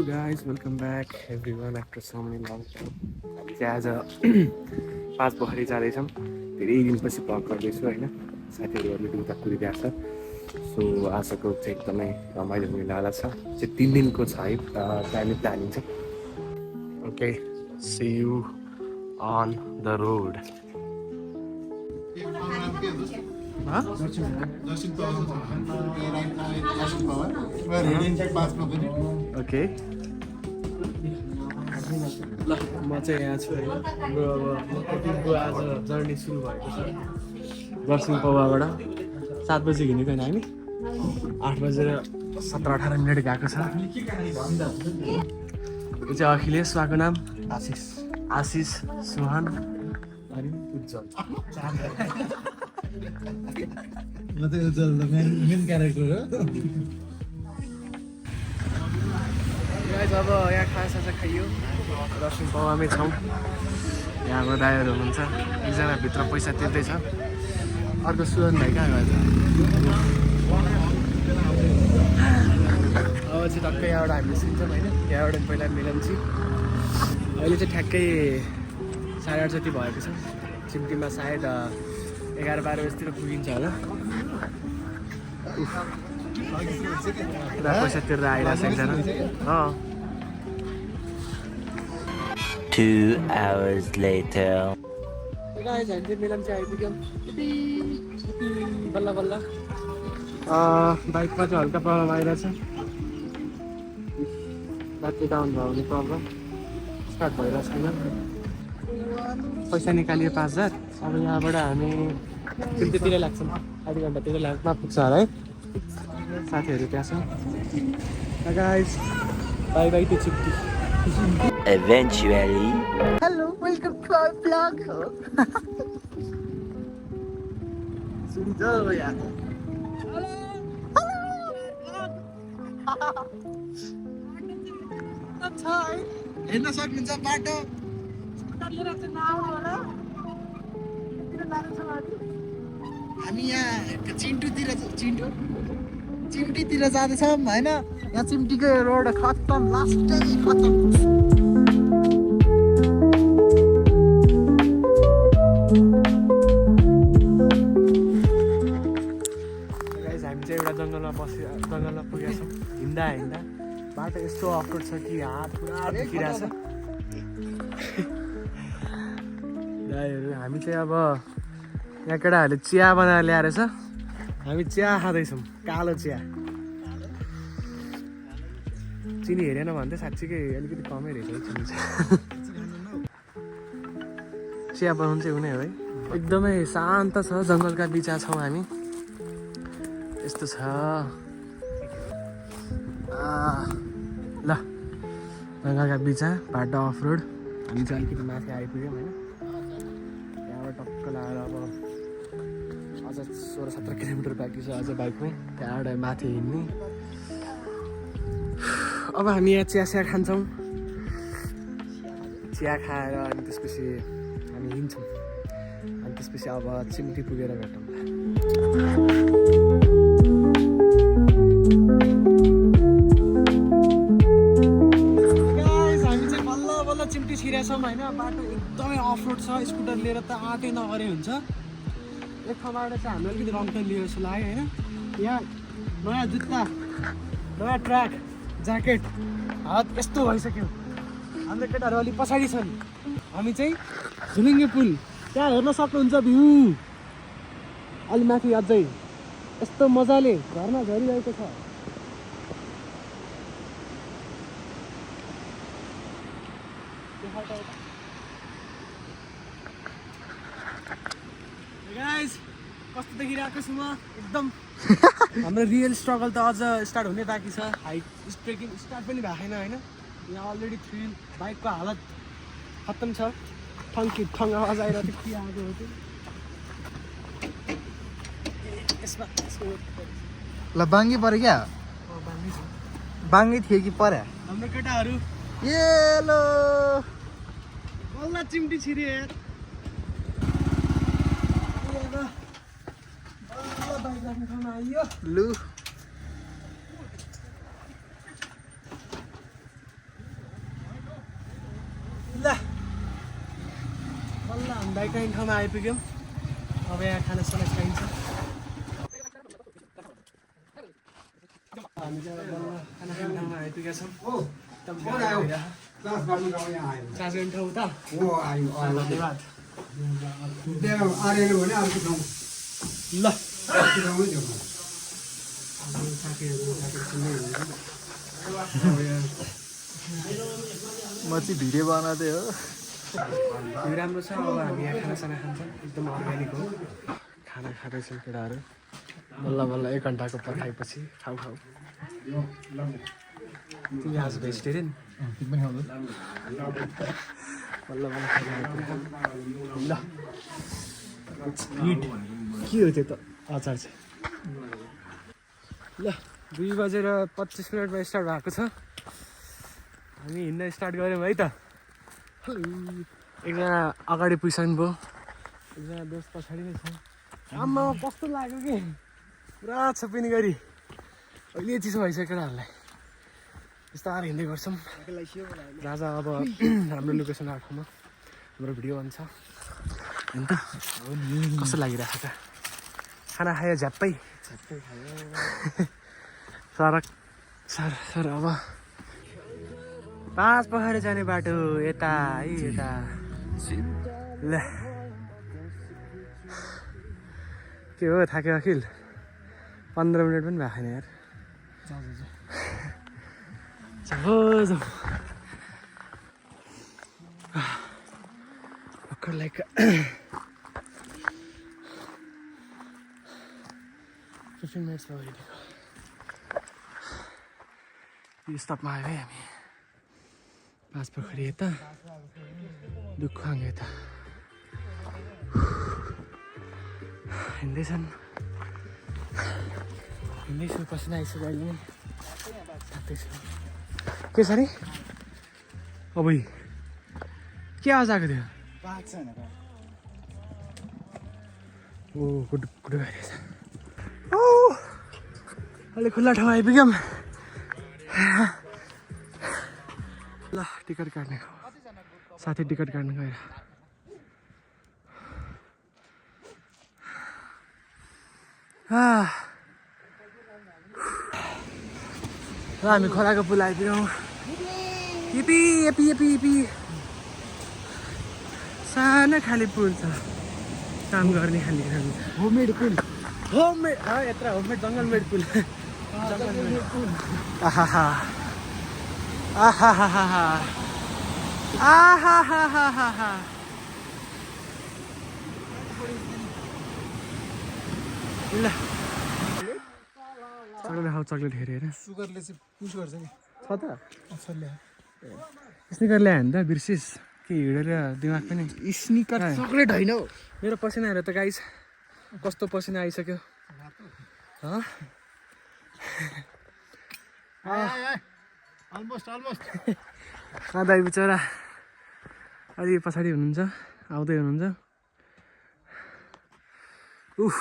guys, welcome back everyone after so many long time. हामी चाहिँ आज 5 पोखरी जाँदैछौँ। धेरै दिनपछि भ्लग गर्दैछु होइन। साथीहरूले उता कुदिरहेको छ। सो आजको चाहिँ एकदमै रमाइलो हुनेवाला छ। चाहिँ 3 दिनको छ है प्लानिङ चाहिँ। Okay, see you on the road. Okay ल म चाहिँ यहाँ छु होइन। हाम्रो अब आज जर्नी सुरु भएको छ दर्शन पवाबाट। 7 बजी हिँडेको होइन हामी, 8 बजेर 17-18 मिनट गएको छ। यो चाहिँ अखिलेश, उहाँको नाम आशिष, सुहान अनि उज्जवल। म त उज्जवल द मेन क्यारेक्टर हो। अब यहाँ खाजा खाइयो, दर्शन पवामै छौँ। यहाँ हाम्रो दाइहरू हुनुहुन्छ, एकजना भित्र पैसा तिर्दैछ, अर्को सुहान भाइ कहाँ गएछ? अब चाहिँ टक्कै यहाँबाट हामी निस्किन्छौँ होइन। यहाँबाट पहिला मिलन्ची, अहिले चाहिँ ठ्याक्कै 8:30 जति भएको छ। चिम्टीमा सायद 11-12 बजीतिर पुगिन्छ होला। पुरा पैसा तिरेर आइरहेको छ एकजना। 2 hours later. हामी चाहिँ मिलन्ची आइपुग्यौँ बल्ल बल्ल। बाइकमा चाहिँ हल्का प्रब्लम आइरहेछ। ब्याट्री डाउन भयो भने प्रब्लम स्टार्ट भइरहेको छैन। पैसा निकालियो 5000। अब यहाँबाट हामी चिम्टीतिर लाग्छौँ, आधी घन्टातिर लाग्मा पुग्छ होला है। साथीहरू त्यहाँ छ। Guys, bye bye to Chimti. Eventually. Hello, welcome to our blog. सुनिन्छ यार। हेर्न सक्नुहुन्छ बाटो। हामी यहाँ चिम्टीतिर जाँदैछौँ होइन। यहाँ चिम्टीको रोड खत्तम, लास्टै खत्तम। हामी चाहिँ एउटा जङ्गलमा पुगेका छौँ। हिँड्दा बाटो यस्तो अफरोड छ कि हात पुरा दुखिरहेछ। हामी चाहिँ अब यहाँ केटाहरूले चिया बनाएर ल्याएर छ। हामी चिया खाँदैछौँ, कालो चिया। चिनी हेरेन भन्दै साँच्चीकै अलिकति कमै रहेछ चिनी चाहिँ। चिया बनाउनु चाहिँ हुने हो है। एकदमै शान्त छ, जङ्गलका बिचमा छौँ हामी। यस्तो छ ल, जङ्गलका बिचमा बाटो अफरोड। हामी चाहिँ अलिकति माथि आइपुग्यौँ होइन। त्यहाँबाट टक्क लगाएर अब अझ 16-17 किलोमिटर बाँकी छ अझ बाइकमै। त्यहाँबाट माथि हिँड्ने। अब हामी यहाँ चिया खान्छौँ। चिया खाएर अनि त्यसपछि हामी हिँड्छौँ। अनि त्यसपछि अब चिम्टी पुगेर भेटौँ। हामी चाहिँ बल्ल बल्ल चिम्टी छिरेछौँ होइन। बाटो एकदमै अफरोड छ, स्कुटर लिएर त आँटै नगरे हुन्छ। एक ठाउँबाट चाहिँ हामीले अलिकति रङ टर्न लिएर जस्तो लाग्यो होइन। यहाँ नयाँ जुत्ता, नयाँ ट्र्याक, ज्याकेट, हात यस्तो भइसक्यो। हाम्रो केटाहरू अलिक पछाडि छन्। हामी चाहिँ झुलिङ्गे पुल त्यहाँ हेर्न सक्नुहुन्छ भ्यू। अलि माथि अझै यस्तो मजाले झर्ना झरिरहेको छ। गाइस, कस्तो देखिरहेको छु म एकदम। हाम्रो रियल स्ट्रगल त अझ स्टार्ट हुनै बाँकी छ। हाइट ट्रेकिङ स्टार्ट पनि भएको छैन होइन। यहाँ अलरेडी थ्रिल, बाइकको हालत खत्तम छ। ठङ आवाज आइरहेको थियो, के आएको हो त्यो। यसमा ल बाङ्गी पऱ्यो क्या? बाङ्गी थियो कि पर्यो? हाम्रो केटाहरू येलो बल्ल चिम्टी छिरे यार। बाइक राख्ने ठाउँमा आइयो। लु बाइक राइड ठाउँमा आइपुग्यौँ। अब यहाँ खानासाना खाइन्छ। हामी चाहिँ खाना खाने ठाउँमा आइपुगेका छौँ। एकदम 4 घन्टा उता। धन्यवाद। ल म चाहिँ भिडियो बनाउँदै हो। यो राम्रो छ। अब हामी यहाँ खानासाना खान्छौँ। एकदम अर्ग्यानिक हो। खाना खाँदैछौँ केटाहरू। बल्ल बल्ल 1 घन्टाको पर्खाइपछि खाऊ खाऊ। तिमी आज भेजिटेरियन? बल्ल बल्ल खाइरहेको। ल हिट के हो त्यो त अचार चाहिँ। ल 2:25 स्टार्ट भएको छ। हामी हिँड्न स्टार्ट गऱ्यौँ है त। एकजना अगाडि पुगिसक्नु भयो। एकजना दोस्त पछाडि नै छ। आम्मा कस्तो लाग्यो कि पुरा छपिने गरी। अहिले चिसो भइसक्यो केटाहरूलाई। बिस्तारै हिँड्दै गर्छौँ। राजा अब हाम्रो लोकेसन आएको ठाउँमा हाम्रो भिडियो बन्छ। होइन त कस्तो लागिरहेको छ? खाना खायो झ्याप्पै सरक सर सर। अब 5 पोखरी जाने बाटो यता है यता। ल के हो थाक्यो अखिल? 15 मिनट पनि भएको छैन यार। जाऊ भर्खर लाइक 15 मिनट्स भयो हिँडेको। यो स्टपमा आयो है हामी। 5 पोखरी यता दुखाङ यता हिँड्दैछन्। हिँड्दैछु पसिना आइसक्यो अहिले नै। थाक्दैछु। के छ अरे? अब के आवाज आएको थियो? ओ गुड गुड भइरहेछ। ओ अहिले खुल्ला ठाउँ आइपुग्यौँ। ल टिकट काट्ने साथी टिकट काट्नु गएर। ल हामी खोलाको पुल आइपुग्यौँ। यपी यपी यपी यपी सानो खाले पुल छ। काम गर्ने खाले होममेड पुल। होममेड यत्र होममेड जङ्गलमेड पुल। जङ्गलमेड पुल। आहा आहा आहा ल चक्लेट खाऊ चक्लेट हेरेर सुगरले चाहिँ पुस गर्छ नि। छ त स्निकर ल्यायो भने त बिर्सिस कि हिँडेर दिमाग पनि। स्निकर चक्लेट होइन हौ। मेरो पसिना हेर त गाइस कस्तो पसिना आइसक्यो। अलमोस्ट दाइ बिचरा अलि पछाडि हुनुहुन्छ आउँदै हुनुहुन्छ। उफ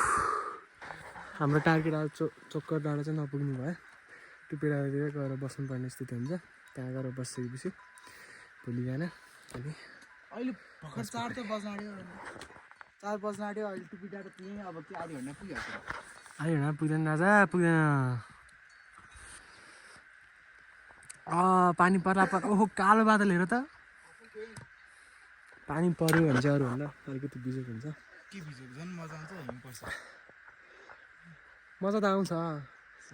हाम्रो टार्गेट अब चोक्कर डाँडा चाहिँ नपुग्नु भयो। टुपी डाँडातिर गएर बस्नुपर्ने स्थिति हुन्छ। त्यहाँ गएर बसिसकेपछि भोलि बिहान अनि अहिले भर्खर 4 त बज्न आँट्यो। 4 बज्न आँट्यो। अहिले टुपी डाँडा पुग्यो। अब के आधी घन्टा पुगिहाल्छ। आयो होइन पुग्दैन राजा पुग्दैन। पानी पर्ला ओहो कालो बादल हेर त। पानी पऱ्यो भने चाहिँ अरूभन्दा अलिकति बिजोक हुन्छ। के भिजेको झन् मजा आउँछ हिँड्नुपर्छ। मजा त आउँछ।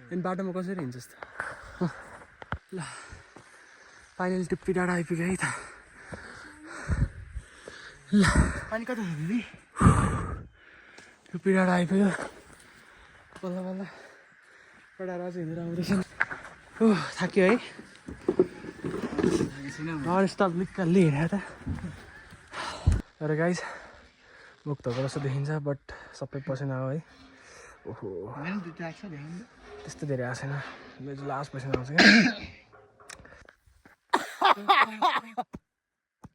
अनि बाटोमा कसरी हिँड्छस् त? ल फाइनल टुप्पी डाँडा आइपुग्यो है त। ल पानी कता छ दिदी? टुप्पी डाँडा आइपुग्यो। बल्ल बल्ल केटाहरू अझै हिँडेर आउँदैछन्। ओह थाक्यो है। नन स्टप लिक्कल्ली हिँडेर त। तर गाइस मुख धोको जस्तो देखिन्छ बट सबै पसिना हो है। ओहो त्यस्तो धेरै आएको छैन। मेरो लास्ट पसिना आउँछ क्या।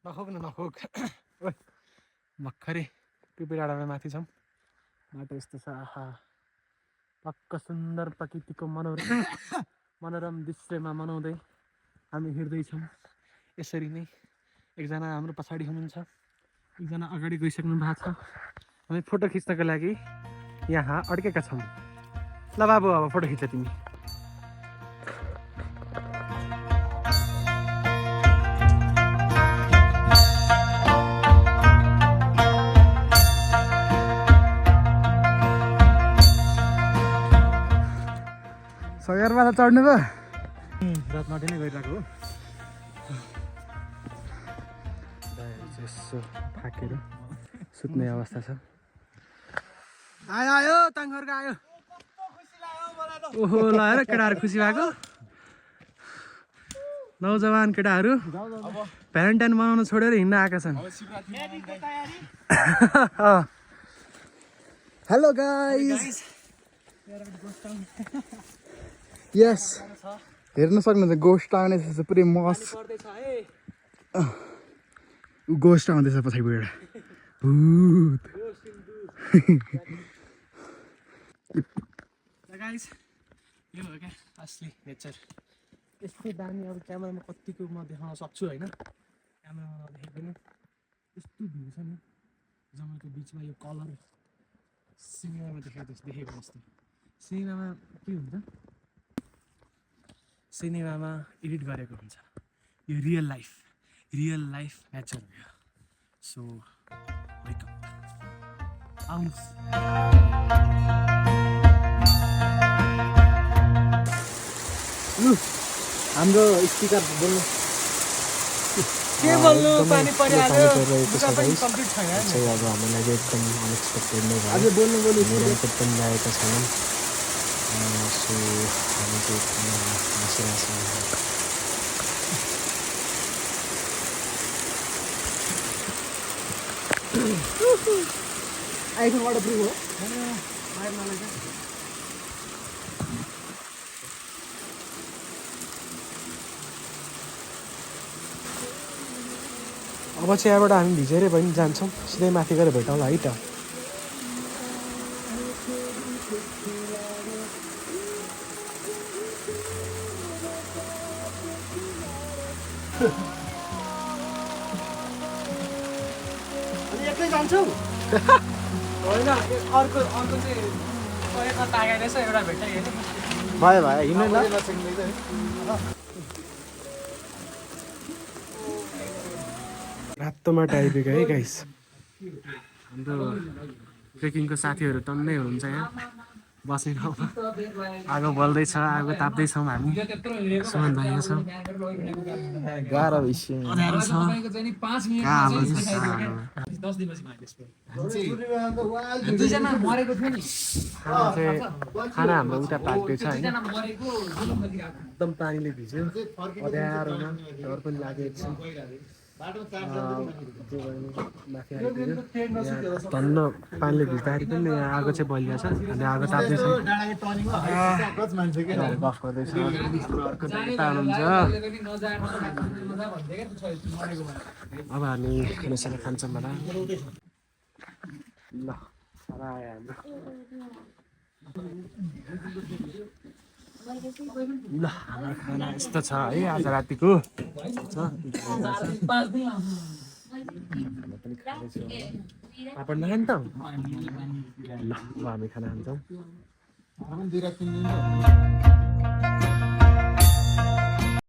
नखोक न नखोक। भर्खरै टुपी डाँडामा माथि छौँ। बाटो यस्तो छ। आहा पक्क सुन्दर प्रकृतिको मनोरम दृश्यमा मनाउँदै हामी हिँड्दैछौँ। यसरी नै एकजना हाम्रो पछाडि हुनुहुन्छ एकजना अगाडि गइसक्नु भएको छ। हामी फोटो खिच्नको लागि यहाँ अड्केका छौँ। ल बाबु अब फोटो खिच्छ तिमी। सगरमाथा चढ्नु भयो? रातमाटे नै गरिरहेको हो। यसो थाकेर सुत्ने अवस्था छ। आयो आयो ताङघरको आयो। ओहो ल हेर केटाहरू खुसी भएको। नौजवान केटाहरू भ्यालेन्टाइन मनाउन छोडेर हिँड्न आएका छन्। हेलो गाइस, यस हेर्न सक्नुहुन्छ गोस्ट आउँदैछ पुरै मस्त। गोस्ट आउँदैछ पछाडिबाट भूत। गाइस यो हो क्या असली नेचर। यस्तो दामी अब क्यामेरामा कतिको म देखाउन सक्छु होइन, क्यामेरामा नदेखेको पनि यस्तो भ्यू छ नि जङ्गलको बिचमा। यो कलर सिनेमामा देखेको जस्तो। सिनेमामा के हुन्छ, सिनेमामा एडिट गरेको हुन्छ, यो रियल लाइफ नेचर हो यो। सो वेलकम, आउनुहोस्। हाम्रो स्पिकर बोल्नु के बोल्नु, पानी परिहाल्यो कम्प्लिट छैन। अब हामीलाई चाहिँ एकदम अनएक्सपेक्टेड नै भयो। अझै बोल्नु रेनकोट पनि ल्याएका छैनौँ। सो हामी चाहिँ एकदम बसिरहेको छौँ। आइफोन वाटर प्रुफ हो। अब चाहिँ यहाँबाट हामी भिजेरै पनि जान्छौँ, सिधै माथि गएर भेटौँला है त। अनि एक्लै जान्छौ? होइन अर्को चाहिँ कता तागाइरहेछ, एउटा भेटाइहाल्यो। भयो हिँड्नु ल। रातो माटो आइपुग्यो है गाइस। हाम्रो ट्रेकिङको साथीहरू टन्नै हुनुहुन्छ यहाँ बस्ने ठाउँमा। आगो बल्दैछ, आगो ताप्दैछौँ हामी। सुमन भाइ यहाँ छ। गाह्रो भइसक्यो। अँध्यारो छ। खाना हाम्रो उता पाक्दैछ होइन, एकदम पानीले भिज्यो, अँध्यारोमा डर पनि लागेको छ। माथि आइपुग्यो, धन्न पानीले भिज्दाखेरि पनि यहाँ आगो चाहिँ बलिया छ। अनि आगो ताप्दैछ, गफ गर्दैछ। अब हामी खानासाना खान्छौँ होला। ल हाम्रो ल हाम्रो खाना यस्तो छ है आज रातिको। पापड नखाने त? ल हामी खाना खान्छौँ।